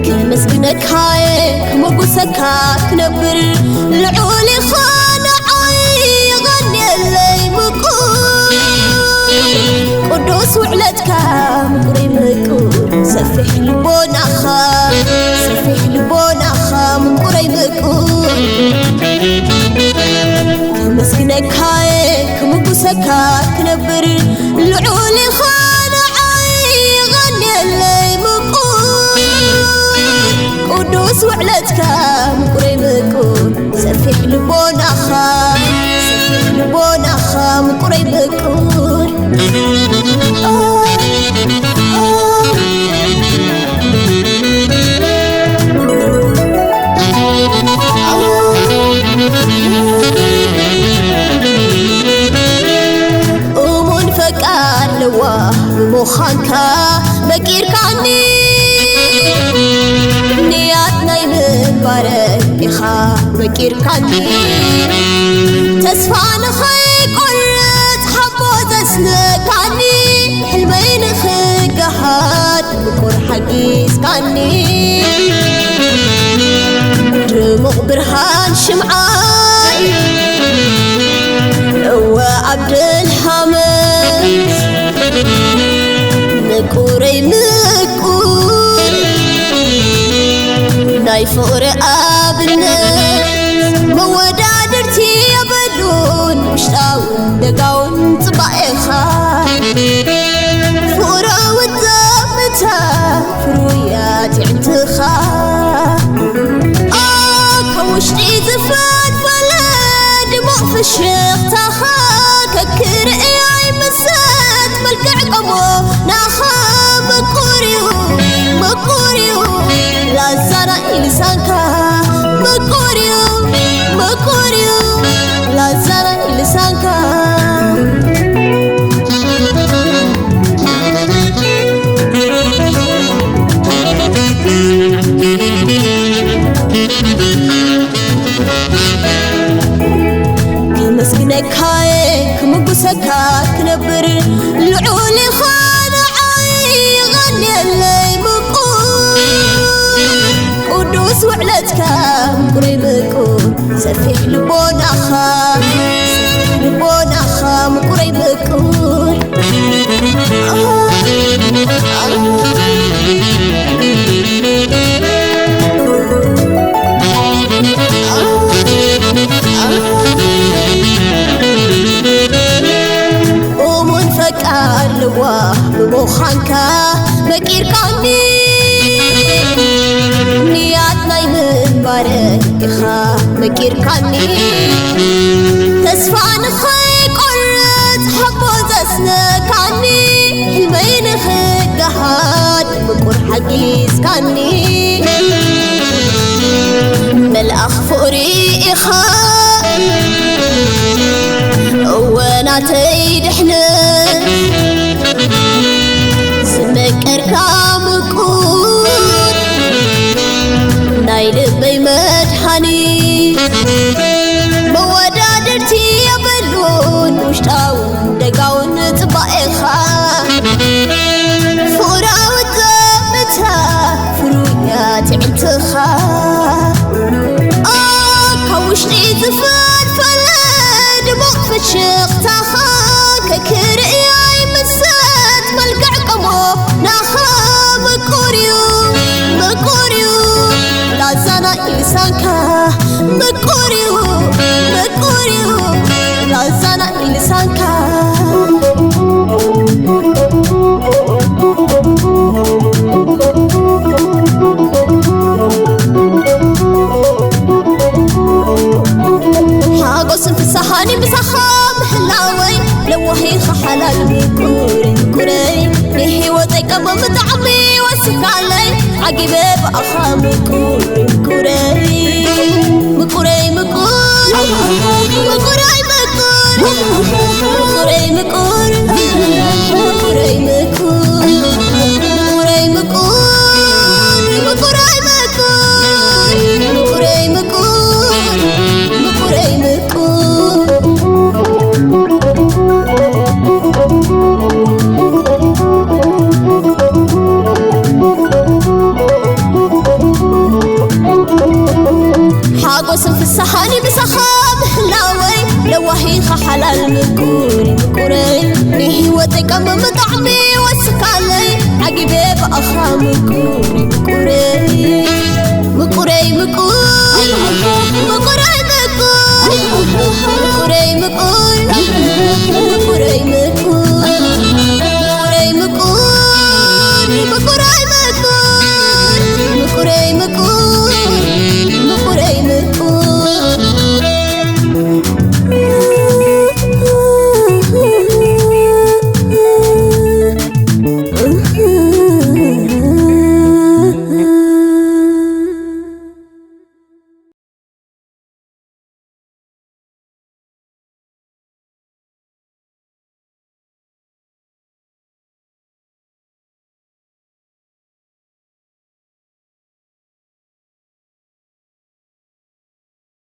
ክመስግነካየ ክመጉሰካ ክነብር ልዑል ኢኻ ንዓይ የቐንየለይ ምቁር ቅዱስ ውዕለትካ ምቁረይ ምቁር ሰፊሕ ልቦናኻ ሰፊሕ ልቦናኻ ምቁረይ ምቁር ክመስግነካየ ክምጉሰካ ክነብር ልዑል ኢኻ ንዓይ የቐንየለይ ምቁር ቅዱስ ውዕለትካ ምቁረይ ምቁር ሰፊሕ ልቦናኻ ሰፊሕ ልቦናኻ ምቁረይ ምቁር እሙን ፈቃድ ለዋህ ብምዃንካ መቂርካኒ ንያት ናይ ምንባረይ ኢኻ መቂርካኒ ተስፋ ንኸይቆርጽ ሓቦ ዘስንካኒ ሕልመይ ንኽገሃድ ምቁር ሓጊዝካኒ ድሙቕ ብርሃን ሽምዓይ እወ ኣብደልሃመት ምቁረይ ምቁር ናይ ፍቕሪ ኣብነት መወዳድርቲ የበሉን ውሽጣውን ደጋውን ጽባኤኻ ፍቕራዊ ጸምታ ፍሩያት ይዕንትኻ ካብ ውሽጢ ዝፈልፈለ ድሙቕ ፍሽኽታኻ ከክርእዮ ይምሰጥ መልክዕ ቆሞ ናኻ ምቁር እዩ ምቁር እዩ ላዛና ኢልሳንካ ምቁር እዩ ምቁር እዩ ላዛና ኢልሳንካ ክመስግነካየ ክምጉሰካ ክነብር ልዑል ኢኻ ንዓይ ይቐንየለይ ምቁር ቅዱስ ውዕለትካ ምቁረይ ምቁር ሰፊሕ ልቦናኻ ሰፊሕ ልቦናኻ ምቁረይ ምቁር እሙን ፈቃድ ልዋህ ብምዃንካ መቂርካኒ ንያት ናይ ምንባረይ ኢኻ መቂርካኒ ተስፋ ንኸይቆርጽ ሓቦ ዘስነካኒ ሕልመይ ንኽገሃድ ምቁር ሓጊዝካኒ መልኣኽ ፍቕሪ ኢኻ እወ ናተይ ድሕነት ዝመቀርካ ምቁር ናይ ልበይ መድሓኒ መወዳድርቲ የበሉን ውሽጣውን ደጋውን ጽባኤኻ ፍቕራዊ ጸምታ ፍሩያት ይዕንትኻ ካብ ውሽጢ ዝፈልፈለ ድሙቕ ፍሽኽታኻ ከክርእዮ ይምሰጥ መልክዕ ቆሞ ናኻ ምቁር እዩ ምቁር እዩ ላዛና ኢልሳንካ ምቁር እዩ ምቁር እዩ ላዛና ኢልሳንካ ሓጎስን ፍሳሃኒ ምሳኻ ምህላወይ ለዋሂኻ ሓላል ምቁር ምቁረይ ንህይወተይ ቀመም ብጣዕሚ ወሲኻለይ ዓጊበ ብኣኻ ምቁር ምቁረይ ምቁረይ ምቁር፣ ምቁረይ ምቁር፣ ምቁረይ ምቁር፣ ምቁረይ ምቁር፣ ምቁረይ ምቁር፣ ምቁረይ ምቁር። ሓጎስን ፍስሓን ምሳኻ ምህላወይ፣ ለዋሂኻ ሓላል ምቁር ምቁረይ፣ ንህይወተይ ከም ምጣዕሚ ወስካለይ፣ ዓጊበ ብኣኻ ምቁር ምቁረይ።